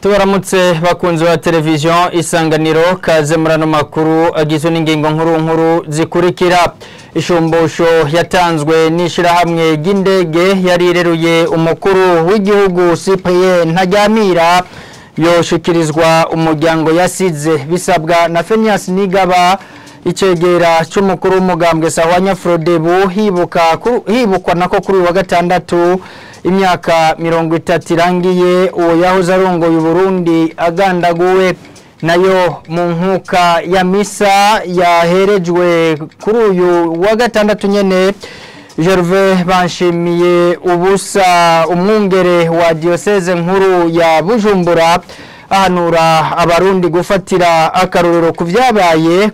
Tubaramutse bakunzi wa television Isanganiro, kaze murano makuru agizwe n'ingingo nkuru nkuru zikurikira. Ishumbusho yatanzwe n'ishirahamwe ry'indege yarireruye umukuru w'igihugu Cyprien Ntaryamira yoshikirizwa umuryango yasize, bisabwa na Phineas Nigaba icegera c'umukuru w'umugambwe Sahwanya Frodebu, hibukwa nako kuri wa gatandatu imyaka 30 irangiye uwo yahoze arongoye Burundi agandaguwe. Nayo mu nkuka ya misa yaherejwe kuri uyu wa gatandatu nyene, Gervais Banshimiye ubusa umwungere wa diocese nkuru ya Bujumbura ahanura abarundi gufatira akarorero ku vyabaye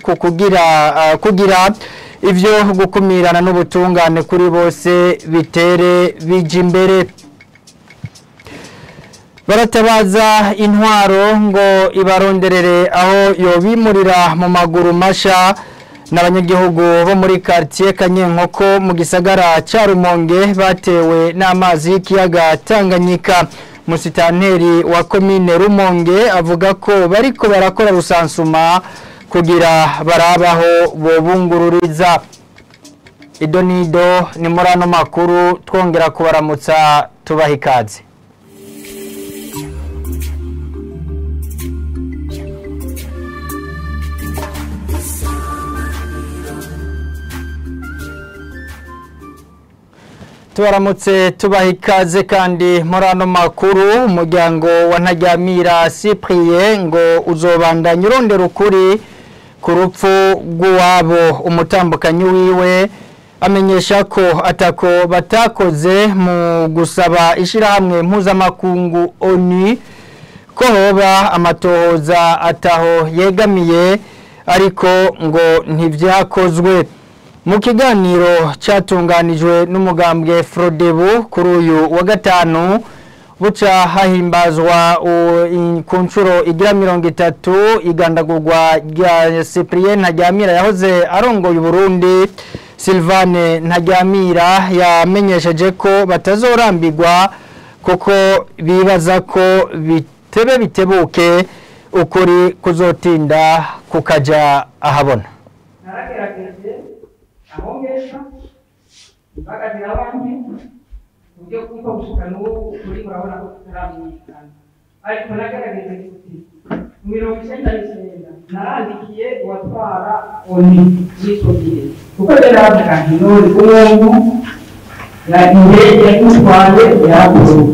kugira ivyo gukumirana n'ubutungane kuri bose bitere bija imbere. Baratabaza intwaro ngo ibaronderere aho yobimurira mu maguru masha n'abanyagihugu bo muri quartier Kanyenkoko mu gisagara ca Rumonge batewe n'amazi y'ikiyaga Tanganyika. Musitanteri wa komine Rumonge avuga ko bariko barakora rusansuma kugira barabaho bobungururiza. Idonido ni murano makuru, twongera kubaramutsa tubaha ikaze. Tubaramutse tubaha ikaze kandi murano makuru. Umuryango wa Ntaryamira Cyprien ngo uzobandanya urondera ukuri ku rupfu rw'uwabo. Umutambukanyi wiwe amenyesha ko atako batakoze mu gusaba ishirahamwe mpuzamakungu ONU ko hoba amatohoza ataho yegamiye, ariko ngo ntivyakozwe. Mu kiganiro cyatunganijwe n'umugambwe Frodebu kuri uyu wa gatanu buca hahimbazwa ku nshuro igira 30 igandagurwa rya Cyprien Ntaryamira yahoze arongoye Burundi, Sylvane Ntaryamira yamenyesheje ko batazorambirwa kuko bibaza ko bitebe bitebuke ukuri kuzotinda kukaja ahabona. Naragerageje ahongesha bakagira abandi uburyo kuko gushika n'ubu kuri murabona ko tutaramenyekana, ariko nagerageje kuti 99 narandikiye uwatwara ONU w'icyo gihe, kuko rero naravuga nti none umuntu indege yadutwaye yarapfuye,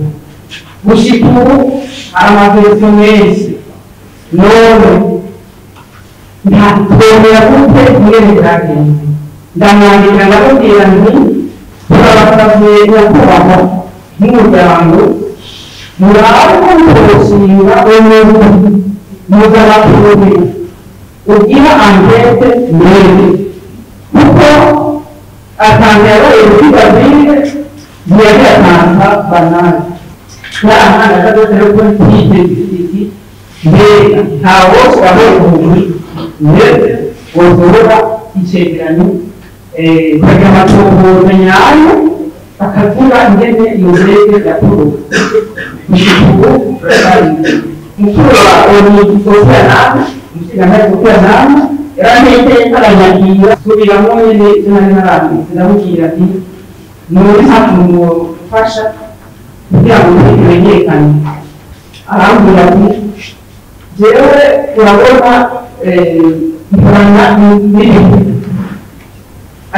gushika ubu hari amaverisiyo menshi, none ntatwemera gute ingene byagenze. Ndamwandikira ndamubwira nti turabasavye nyakubahwa nk'umuryango murabe ko mutoshinga umuntu mpuzamakungu ugira ankete ndende, kuko atanga yabaye kuri Bazile ntiyagiye atanga banani yarahanga akadoze rero politike mbega ntawoshiraho umuntu ndetse wosohora icegeranyo bakagira amatohoza nyayo bakavuga ingene iyo ndege yakorwa. Gushika ubu turacyarindiriye. Mukuru wa ONU Kofi Annan, umushingantahe Kofi Annan yaranteye iteka aranyakira, nsubiramo nyene ivyo nari naranditse, ndamubwira nti none nta kuntu wofasha kugira ngo bimenyekane. Arambwira ati jewe urabona nkorana n'ibihugu,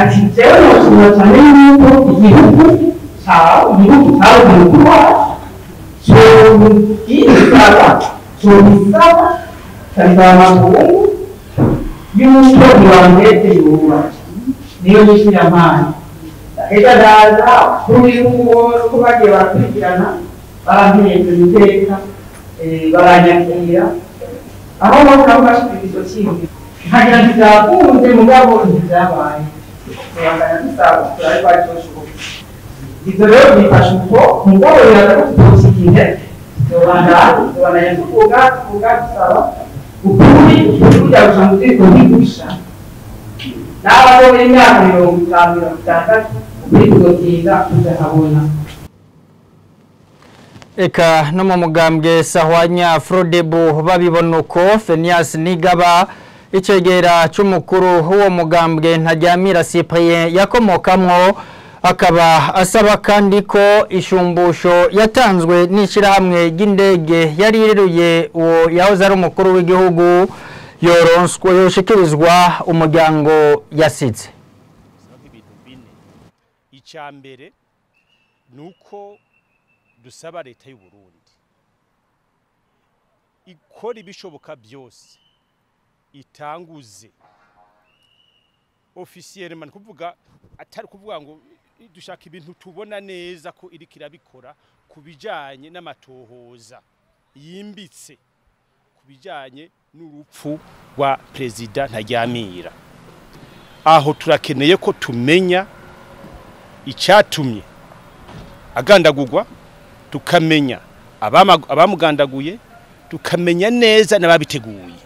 ati jewe noshimira cane yuko igihugu cawe, igihugu cawe umukuru wacu cobisaba kabisaba amakungu yuko iyo yoba niyo nyinshi yampaye. Ejo ndaza kuri uwo ko bagiye barakurikirana barampereza iteka, baranyakira aho bose bashikiriza ico kintu nkagira nti vyakunze mugabo ntivyabaye, tubandanya dusaba turabe ko ari coshoboka. Ivyo rero bifasha uko mugabo biraza ko tutose igihe tubandanya tuvuga dusaba ukuri kuja gusa mu ziko ntigusha n'abo imyaka 50 60 ukuri kuzotinda kuja habona. Eka no mu mugambwe Sahwanya Frodebu babibona uko Fenias Nigaba icegera c'umukuru w'uwo mugambwe Ntaryamira Cyprien yakomokamwo akaba asaba kandi ko ishumbusho yatanzwe n'ishirahamwe ry'indege yari ireruye uwo yahoze ari umukuru w'igihugu yoronswe yoshikirizwa umuryango yasize. Icya mbere nuko dusaba leta y'u Burundi ikora ibishoboka byose itanguze officiellement kuvuga atari kuvuga ngo dushaka ibintu tubona neza ko iri kirabikora kubijanye n'amatohoza yimbitse kubijanye n'urupfu rwa president Ntaryamira. Aho turakeneye ko tumenya icyatumye agandagurwa, tukamenya abamugandaguye, tukamenya neza n'ababiteguye.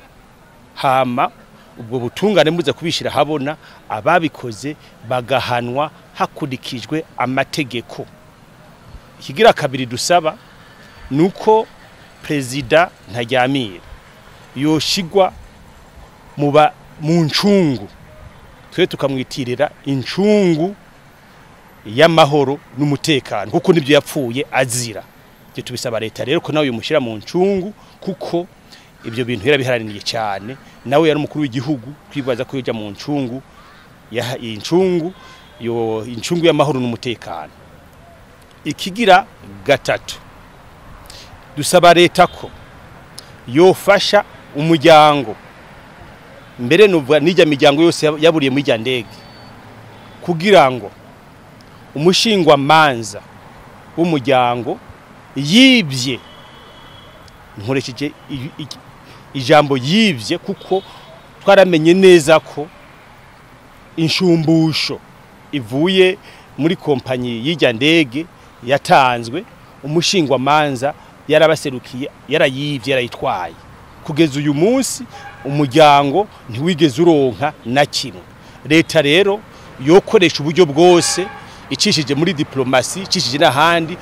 Hama ubwo butungane muze kubishira habona ababikoze bagahanwa hakurikijwe amategeko. Ikigira kabiri dusaba nuko president Ntaryamira yoshigwa mu ncungu, twe tukamwitirira incungu y'amahoro n'umutekano kuko nibyo yapfuye azira. Ibyo tubisaba leta rero ko nawe yomushira mu ncungu kuko ibyo bintu yarabiharaniye cyane, nawe yari umukuru w'igihugu kwibaza ko yoja mu ncungu ya incungu yo incungu y'amahoro n'umutekano. Ikigira gatatu dusaba leta ko yofasha umuryango mbere nuvuga nijya miryango yose yaburiye muri ndege kugira ngo umushingwa manza w'umuryango yibye, nkoresheje ijambo yibye kuko twaramenye neza ko inshumbusho ivuye muri kompanyi y'ijya ndege yatanzwe, umushingwa manza yarabaserukiye, yarayibye, yarayitwaye. Kugeza uyu munsi umuryango ntiwigeze uronka na kimwe. Leta rero yokoresha uburyo bwose icishije muri diplomasi, icishije n'ahandi,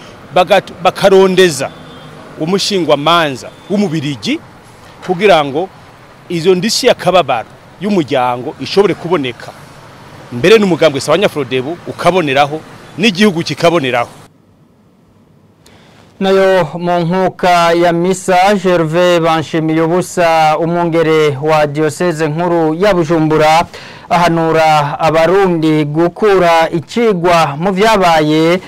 bakarondeza umushingwa manza w'umubirigi kugira ngo izo ndishyi yakababaro y'umuryango ishobore kuboneka, mbere n'umugambwe Sahwanya Frodebu ukaboneraho n'igihugu kikaboneraho. Nayo mu nkuka ya misa Gervais Banshimiyobusa umwungere wa diocese nkuru ya Bujumbura ahanura abarundi gukura ikigwa mu vyabaye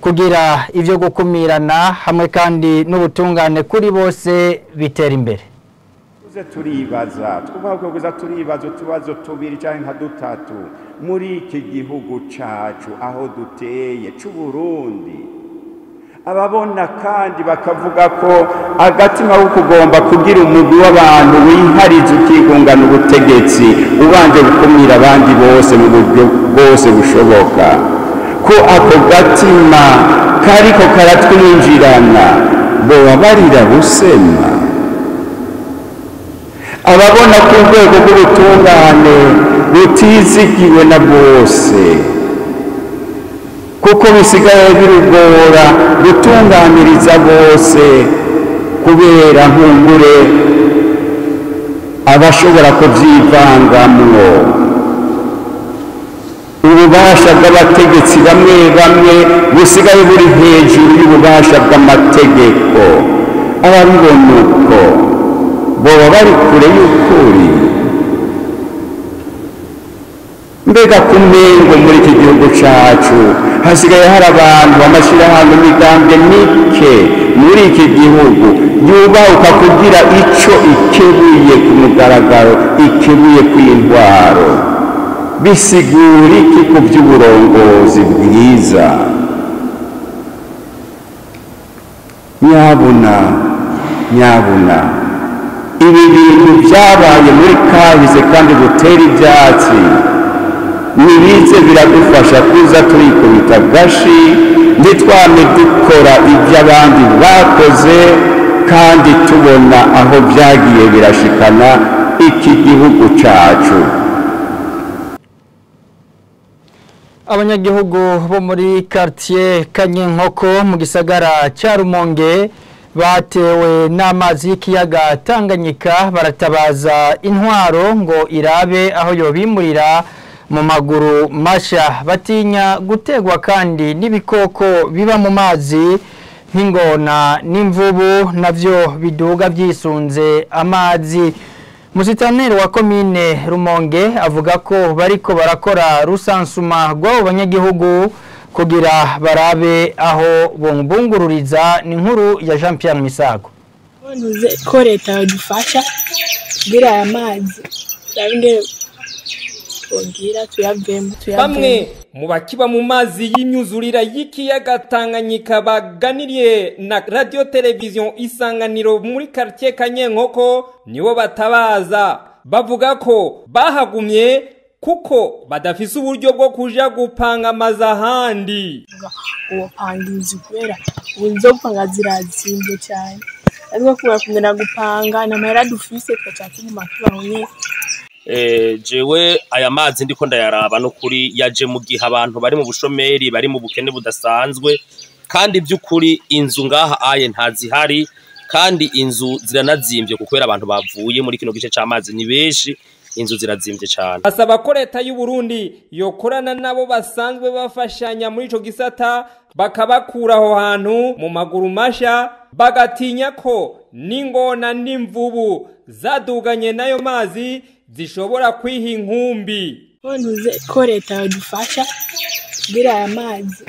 kugira ivyo gukumirana hamwe kandi n'ubutungane kuri bose bitera imbere. Tuze turibaza twubaho turibaza utubazo tubiri canke nka dutatu muri iki gihugu cacu aho duteye c'u Burundi. Ababona kandi bakavuga ko agatima ko kugomba kugira umugwi w'abantu wihariza ukigungana ubutegetsi ubanje gukumira abandi bose mu buryo bwose bushoboka, ko ako gatima kariko karatwinjirana boba barira busema. Ababona ko urwego rw'ubutungane rutizigiwe na bose kuko bisigaye birugora gutunganiriza bose kubera nkungure abashobora kubyivangamwo. Ububasha bw'abategetsi bamwe bamwe busigaye buri hejuru y'ububasha bw'amategeko. Ababibona uko boba bari kure y'ukuri. Mbega kumengo muri iki gihugu cacu hasigaye hari abantu b'amashirahamwe imigambwe mike muri iki gihugu yubahuka kugira ico ikebuye ku mugaragaro, ikebuye kw'intwaro. Bisigura iki ku vy'uburongozi bwiza? Nyabuna nyabuna ibi bintu vyabaye muri kahise kandi gutera ivyatsi nibize biradufasha kuza turikubita gashi, ntitwame dukora ibyo abandi bakoze kandi tubona aho byagiye birashikana iki gihugu cacu. Abanyagihugu bo muri quartier Kanyenkoko mu gisagara ca Rumonge batewe n'amazi y'ikiyaga Tanganyika baratabaza intwaro ngo irabe aho yobimurira mu maguru masha. Batinya gutegwa kandi n'ibikoko biba mu mazi nk'ingona n'imvubu navyo biduga byisunze amazi. Musitaneri wa komine Rumonge avuga ko bariko barakora rusansuma rw'abo banyagihugu kugira barabe aho bombungururiza. Ni nkuru ya Jean Pierre Misago. Ko leta yadufasha kugira aya mazi Bamwe mu bakiba mu mazi y'imyuzurira y'ikiyaga Tanganyika baganiriye na radio television Isanganiro muri quartier Kanyenkoko nibo batabaza, bavuga ko bahagumye kuko badafise uburyo bwo kuja gupanga amazi ahandi. Uwo panga inzu kubera ubu panga zirazimbye cyane, ariko kubera kumera gupanga n'amahera dufise twaca tuguma tubaho nyene. Jewe aya mazi ndiko ndayaraba no kuri yaje mu gihe abantu bari mu bushomeri, bari mu bukene budasanzwe, kandi by'ukuri inzu ngaha aye ntazihari, kandi inzu ziranazimbye kuko abantu bavuye muri kino gice c'amazi ni benshi, inzu zirazimbye cyane. Asaba ko leta y'u Burundi yokorana nabo basanzwe bafashanya muri ico gisata bakabakura aho hantu mu maguru masha, bagatinya ko n'ingona n'imvubu zaduganye nayo mazi zishobora kwiha inkumbi. Ko leta yadufasha kugira aya mazi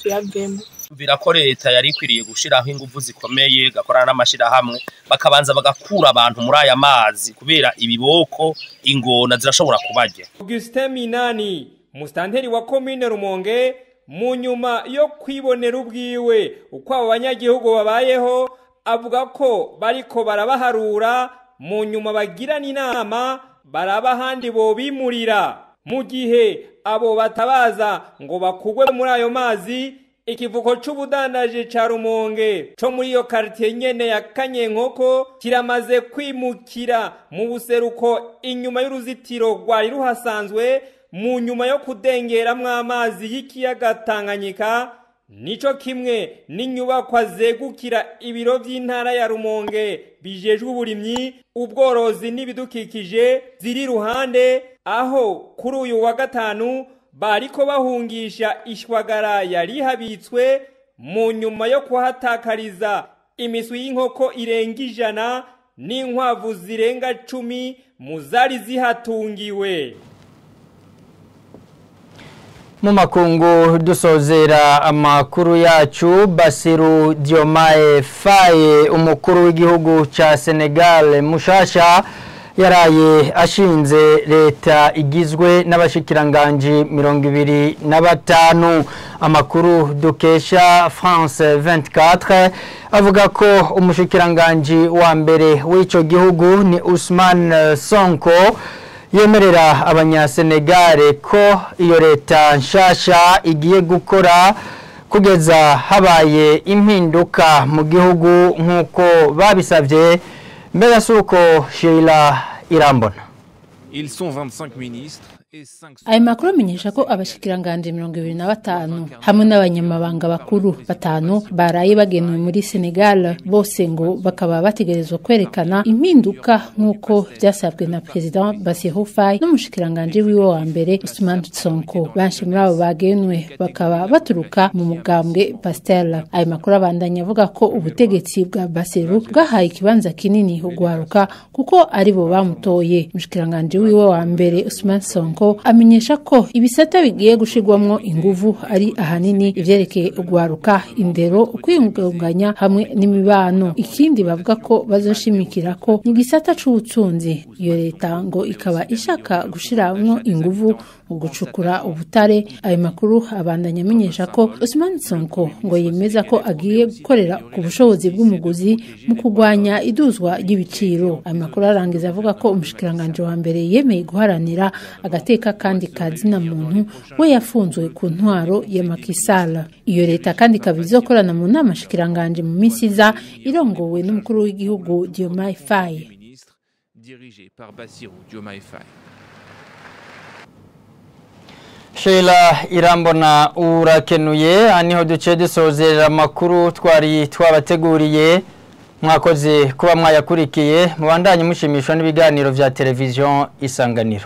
tuyavemo. Mvira ko leta yari ikwiriye gushiraho ingufu zikomeye, gakorana n'amashirahamwe, bakabanza bagakura abantu muri aya mazi kubera ibiboko ingona zirashobora kubarya. Augustin Minani, mustanteri wa komine Rumonge, mu nyuma yo kwibonera ubwiwe uko abo banyagihugu babayeho, avuga ko bariko barabaharura, mu nyuma bagirana inama baraba ahandi bobimurira. Mu gihe abo batabaza ngo bakugwe muri ayo mazi, ikivuko c'ubudandaji ca Rumonge co muri iyo quartier nyene ya Kanyenkoko kiramaze kwimukira mu buseruko inyuma y'uruzitiro rwari ruhasanzwe, mu nyuma yo kudengeramwo amazi y'ikiyaga Tanganyika. Nico kimwe n'inyubakwa zegukira ibiro vy'intara ya Rumonge bijejwe uburimyi, ubworozi n'ibidukikije ziri ruhande, aho kuri uyu wa gatanu bariko bahungisha ishwagara yari habitswe mu nyuma yo kuhatakariza imiswi y'inkoko irenga 100 n'inkwavu zirenga 10 mu zari zihatungiwe. Mu makungu dusozera amakuru yacu, Bassirou Diomaye Faye umukuru w'igihugu ca Senegal mushasha yaraye ashinze leta igizwe n'abashikiranganje 25. Amakuru dukesha France 24 avuga ko umushikiranganje wa mbere w'ico gihugu ni Ousmane Sonko yemerera abanyasenegale ko iyo leta nshasha igiye gukora kugeza habaye impinduka mu gihugu nk'uko babisabye. Mbega suko Sheila Irambona. Ils sont 25 ministres. Ayo makuru amenyesha ko abashikiranganje 25 hamwe n'abanyamabanga bakuru batanu baraye bagenewe muri Senegal, bose ngo bakaba bategerezwa kwerekana impinduka nk'uko byasabwe na President Bassirou Faye n'umushikiranganje wiwe wa mbere Ousmane Sonko. Benshi muri abo bagenwe bakaba baturuka mu mugambwe Pastel. Ayo makuru abandanya avuga ko ubutegetsi bwa Bassirou bwahaye ikibanza kinini ugwaruka kuko aribo bamutoye. Umushikiranganje wiwe wa mbere Ousmane Sonko amenyesha ko ibisata bigiye gushirwamwo inguvu ari ahanini ivyerekeye ugwaruka, indero, ukwiyungunganya hamwe n'imibano. Ikindi bavuga ko bazoshimikira ko ni gisata c'ubutunzi. Iyo leta ngo ikaba ishaka gushiramwo inguvu mu gucukura ubutare. Ayo makuru abandanya amenyesha ko Ousmane Sonko ngo yemeza ko agiye gukorera ku bushobozi bw'umuguzi mu kugwanya iduzwa ry'ibiciro. Ayo makuru arangiza avuga ko umushikiranganje wa mbere yemeye guharanira agateka kandi kazina muntu we yafunzwe ku ntwaro ya Macky Sall. Iyo leta kandi ikaba izokorana mu nama shikiranganje mu minsi iza irongowe n'umukuru w'igihugu Diomaye Faye. Dirigé par Bassirou Diomaye Faye. Sheila Irambona urakenuye aniho duce dusozerera amakuru twari twabateguriye mwakoze kuba mwayakurikiye mubandanye mushimishwa n'ibiganiro vya televiziyo Isanganiro.